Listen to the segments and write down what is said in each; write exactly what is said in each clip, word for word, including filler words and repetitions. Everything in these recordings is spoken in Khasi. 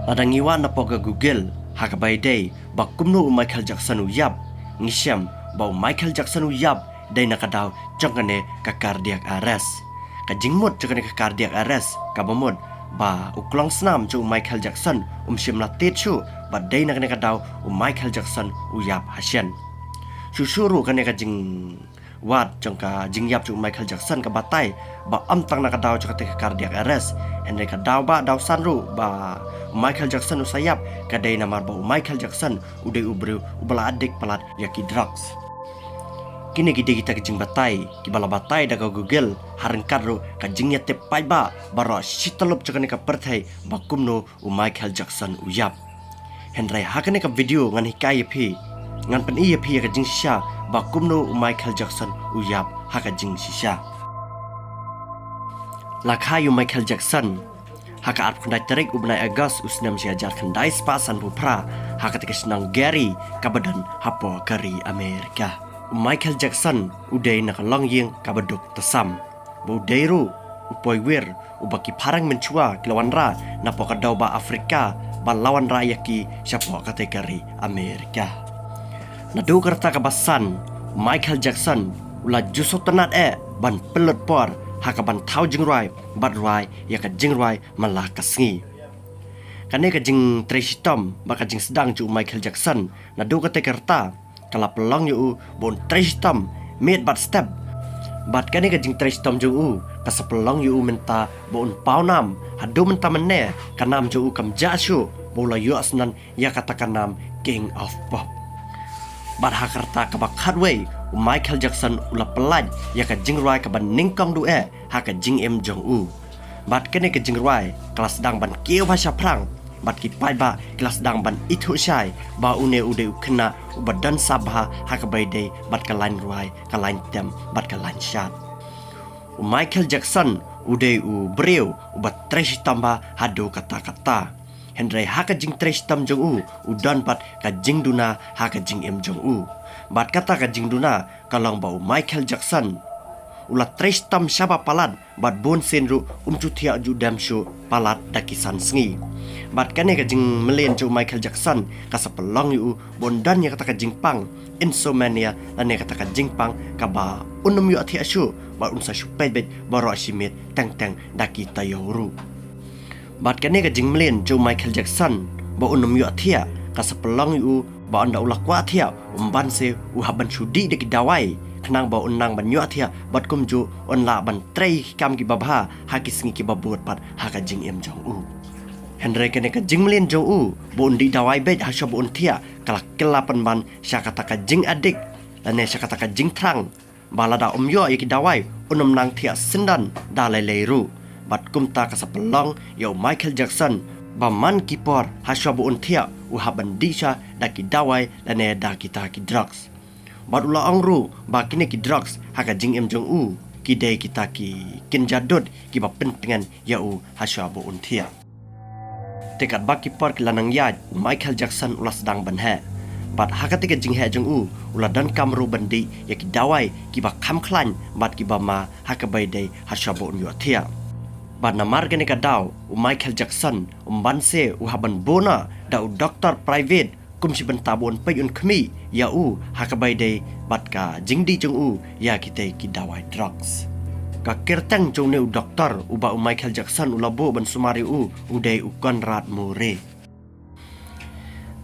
Lada ngi wad napoh ka Google ha kaba ïadei ba kumno u Michael Jackson u ïap, ngi shem ba u Michael Jackson u ïap dei na ka daw jong kane ka cardiac arrest. Ka jingmut jong kane ka cardiac arrest kaba mut ba u klongsnam jong u Michael Jackson um shym la tied shuh, bad dei na kane ka daw u Michael Jackson u ïap hashen. Shuh shuh ruh kane ka jing wad jong ka jingïap jong u Michael Jackson ka batai ba ym tang na ka daw jong kata ka cardiac arrest, hynrei ka daw ba daw san ruh ba u Michael Jackson u sa ïap ka dei namar ba u Michael Jackson u dei u briew uba la addict palat ïa ki drugs. Kine ki dei kita ki jingbatai kiba la batai da ka Google ha ryngkat ruh ka jingïatip paidbah baroh shi tyllup jong kane ka pyrthei ba kumno u Michael Jackson u ïap. Hynrei ha kane ka video ngan hikai ïa phi, ngan pyni ïa phi ïa ka jingshisha ba kumno u Michael Jackson u ïap ha ka jingshisha. La kha ïa u Michael Jackson ha ka arphew khyndai tarik u bnai August u snem shi hajar khyndai spah sanphew phra ha kata ka shnong Gary kaba don hapoh ka ri Amerika. U Michael Jackson u dei na ka longïing kaba duk tasam, ba u dei ruh u poiwir uba ki phareng mynshuwa ki la wanrah napoh ka dewbah Afrika ba la wanrah ïa ki shapoh kata ka ri Amerika. Naduh ka rta kaba san, u Michael Jackson u la ju sngewtynnad eh ban pynlut por ha kaban thaw jingrwai bad rwai ïa ka jingrwai man la ka sngi. Kane ka jingtrei shitom bad ka jingsdang jong u Michael Jackson naduh kata ka rta ka la pynlong ïa u ba un trei shitom miet bad step. Bad kane ka jingtrei shitom jong u ka sa pynlong ïa u mynta ba un paw nam. Haduh mynta mynne ka nam jong u kam jah shuh, ba u la ïoh syndon ïa kata ka nam King of Pop. Bad ha ka rta kaba khatwei u Michael Jackson u la pyllait ïa ka jingrwai kaba nyngkong duh eh ha ka jingim jong u. Bad kane ka jingrwai ka la sdang ban kiew bha shaphrang, bad ki paidbah ki la sdang ban ithuh shai ba une u dei u khynnah uba don sap bha ha kaba ïadei bad ka lain rwai, ka lain tem bad ka lain shad. U Michael Jackson u dei u briew uba trei shitom bha haduh katta katta. Hynrei ha ka jingtrei shitom jong u, u don pat ka jingduna ha ka jingim jong u. Bad kata ka jingduna ka long ba u Michael Jackson u la trei shitom shaba palat, bad bun sien ruh um ju thiah ju dem shuh palat da ki san sngi. Bad kane ka jingmlien jong u Michael Jackson ka sa pynlong ïa u ba un don ïa kata ka jingpang insomnia, lane kata ka jingpang kaba un ym ïoh thiah shuh, bad un sa shu peit beit baroh shi miet teng teng da ki taïew ruh. Bad kane ka jingmlien jong u Michael Jackson ba un ym ïoh thiah ka sa pynlong ïa u ba ynda u la kwah thiah, um banse u hap ban shu dih da ki dawai khnang ba un nang ban ïoh thiah, bad kumjuh un lah ban trei ki kam kiba bha ha ki sngi kiba bud pat ha ka jingim jong u. Hynrei kane ka jingmlien jong u ba un dih dawai beit ha shuwa ba un thiah ka la kylla pynban sha kata ka jingadik, lane sha kata ka jingthrang, ba lada um ïoh ïa ki dawai un ym nang thiah syndon da lei lei ruh. Bad kumta ka sa pynlong ïa u Michael Jackson ba man ki por ha shuwa ba un thiah u hap ban dih sha da ki dawai lane da kita ki drugs. Bad u la ong ruh ba kine ki drugs ha ka jingim jong u ki dei kita ki kynja dud kiba pyntngen ïa u ha shuwa ba un thiah. Te katba ki por ki la nang ïaid, u Michael Jackson u la sdang ban heh. Bad ha kata ka jingheh jong u, u la donkam ruh ban dih ïa ki dawai kiba kham khlaiñ bad kiba ma ha kaba ïadei ha shuwa ba un ïoh thiah. Bad namar kane ka daw, u Michael Jackson um banse u hap ban bun noh da u doktor private kum shi bynta ba un peit un khmih ïa u ha kaba ïadei bad ka jingdih jong u ïa kitei ki dawai drugs. Ka kyrteng jong une u doktor uba u Michael Jackson u la buh ban sumar ïa u, u dei u Conrad Murray.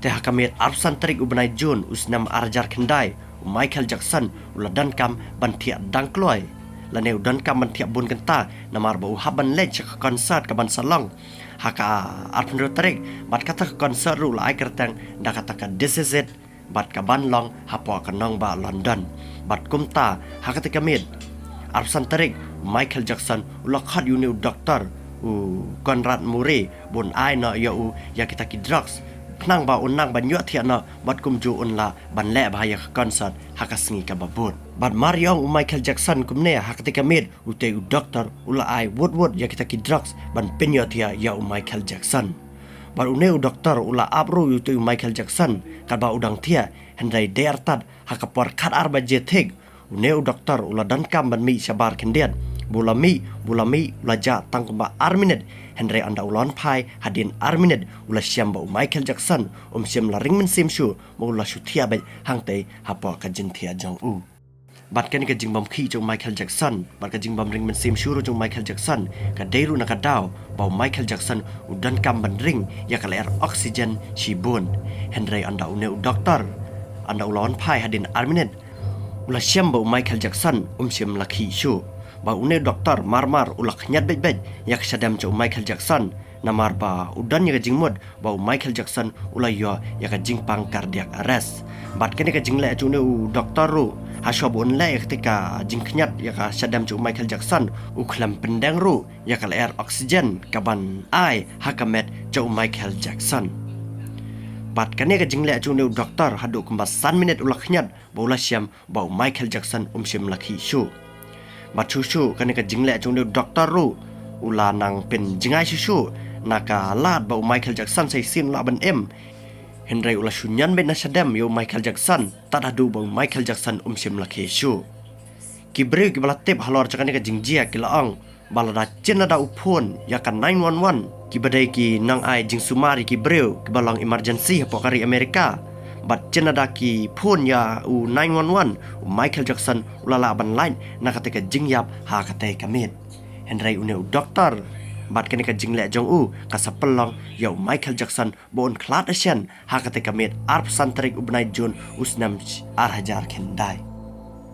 Te ha ka miet arphew san tarik u bnai Jun u snem ar hajar khyndai, u Michael Jackson u la donkam ban thiah dang kloi, lane u donkam ban thiah bun kynta namar ba u hap ban leit sha ka concert kaban sa long ha ka arphew hynriew tarik. Bad kata ka concert ruh u la ai kyrteng da kata ka This Is It, bad kaban long hapoh ka nongbah London. Bad kumta ha kata ka miet arphew san tarik, u Michael Jackson u la khot ïa une u doktor, u Conrad Murray, ba un ai noh ïa u ïa kita ki drugs khnang ba un nang ban ïoh thiah noh, bad kumjuh un lah ban leh bha ïa ka concert ha ka sngi kaba bud. Bad mar ïa ong u Michael Jackson kumne, ha kata ka miet utei u doktor u la ai wut wut ïa kita ki drugs ban pynïoh thiah ïa u Michael Jackson. Bad une u doktor u la ap ruh ïa utei u Michael Jackson katba u dang thiah, hynrei dei artat ha ka por khatar baje thik, une u doktor u la donkam ban mih shabar khyndiat Ba u la mih, ba u la mih, u la jah tang kumba ar minit, hynrei ynda u la wan phai hadien ar minit, u la shem ba u Michael Jackson um shym la ring mynsiem shuh, ba u la shu thiah beit hangtei hapoh ka jingthiah jong u. Bad kane ka jingbym khih jong u Michael Jackson, bad ka jingbym ring mynsiem shuh ruh jong u Michael Jackson, ka dei ruh na ka daw ba u Michael Jackson u donkam ban ring ïa ka lyer oxygen shibun. Hynrei ynda une u doktor, ynda u la wan phai hadien ar minit, u la shem ba u Michael Jackson um shym la khih shuh. Ba une u doktor mar mar u la khñiat beit beit ïa ka shadem jong u Michael Jackson, namar ba u don ïa ka jingmut ba u Michael Jackson u la ïoh ïa ka jingpang cardiac arrest. Bad kane ka jingleh jong une u doktor ruh, hashuwa ba un leh ïa katei ka jingkhñiat ïa ka shadem jong u Michael Jackson, u khlem pyndeng ruh ïa ka lyer oxygen kaban ai ha ka met jong u Michael Jackson. Bad kane ka jingleh jong une u doktor, haduh kumba san minit u la khñiat ba u la shem ba u Michael Jackson um shym la khih shuh. Bad shuh shuh kane ka jingleh jong une u doktor ruh u la nang pynjngai shuh shuh na ka lad ba u Michael Jackson sa shisien u lah ban im. Hynrei u la shu ñion beit na shadem ïa u Michael Jackson, tad haduh ba u Michael Jackson um shym la khih shuh. Ki briew kiba la tip halor jong kane ka jingjia ki la ong ba lada chynda da u phone ïa ka nine one one, kiba dei ki nongai jingsumar ïa ki briew kiba long emergency hapoh ka ri Amerika, bad chynda da ki phone ïa u nine one one, u Michael Jackson u la lah ban lait na katei ka jingïap ha katei ka miet. Hynrei une u doktor bad kane ka jingleh jong u ka sa pynlong ïa u Michael Jackson ba un khlad ashen ha katei ka miet arphew san tarik u bnai Jun u snem ar hajar khyndai.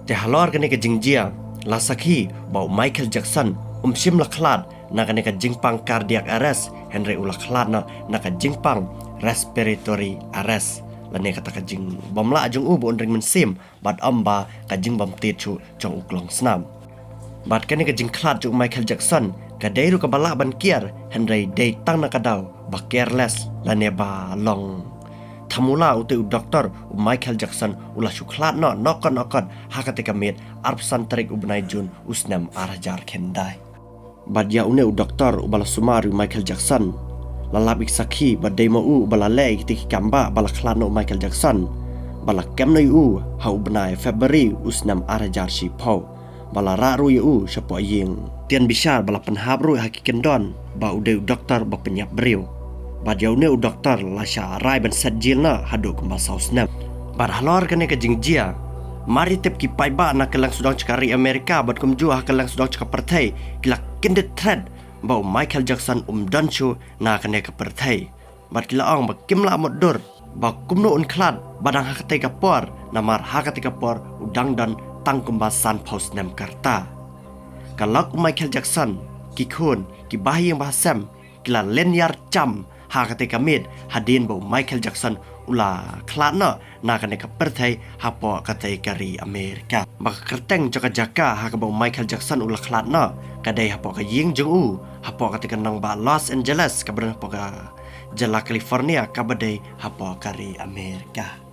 Te halor kane ka jingjia la sakhi ba u Michael Jackson um shym la khlad na kane ka jingpang cardiac arrest, hynrei u la khlad noh na ka jingpang respiratory arrest, lane kata ka jingbym lah jong u ba un ring mynsiem, bad ym ba ka jingbym tied shuh jong u klongsnam. Bad kane ka jingkhlad jong u Michael Jackson ka dei ruh kaba lah ban kiar, hynrei dei tang na ka daw ba careless lane ba long thamula utei u doktor, u Michael Jackson u la shu khlad noh nokot nokot ha katei ka miet arphew san tarik u bnai Jun u snem ar hajar khyndai. Bad ïa une u doktor uba la sumar ïa u Michael Jackson, la lap ïa ki sakhi ba dei ma u uba la leh ïa kitei ki kam ba, ba la khlad noh u Michael Jackson, ba la kem noh ïa u ha u bnai February u snem ar hajar shiphew, ba la rah ruh ïa u shapoh ïing tian bishar, ba la pynhap ruh ha ki kyndon ba u dei u doktor ba pynïap briew. Bad ïa une u doktor la shah rai ban set jil noh haduh kumba saw snem. Bad halor kane ka jingjia, mar ïa tip ki paidbah na kylleng sawdong jong ka ri Amerika bad kumjuh ha kylleng sawdong jong ka pyrthei ki la kyndit thret ba u Michael Jackson um don shuh na kane ka pyrthei. Bad ki la ong ba kim lah mutdur ba kumno un khlad ba dang ha katei ka por, namar ha katei ka por u dang don tang kumba sanphew snem ka rta. Ka lok u Michael Jackson, ki khun, ki bahaïing bahasem, ki la lynñiar jam ha katei ka miet hadien ba u Michael Jackson u la khlad noh na kane ka pyrthei hapoh katei ka ri Amerika. Ba ka kyrteng jong ka jaka ha kaba u Michael Jackson u la khlad noh ka dei hapoh ka ïing jong u, hapoh katei ka nongbah Los Angeles kaba don hapoh ka jylla California kaba dei hapoh ka ri Amerika.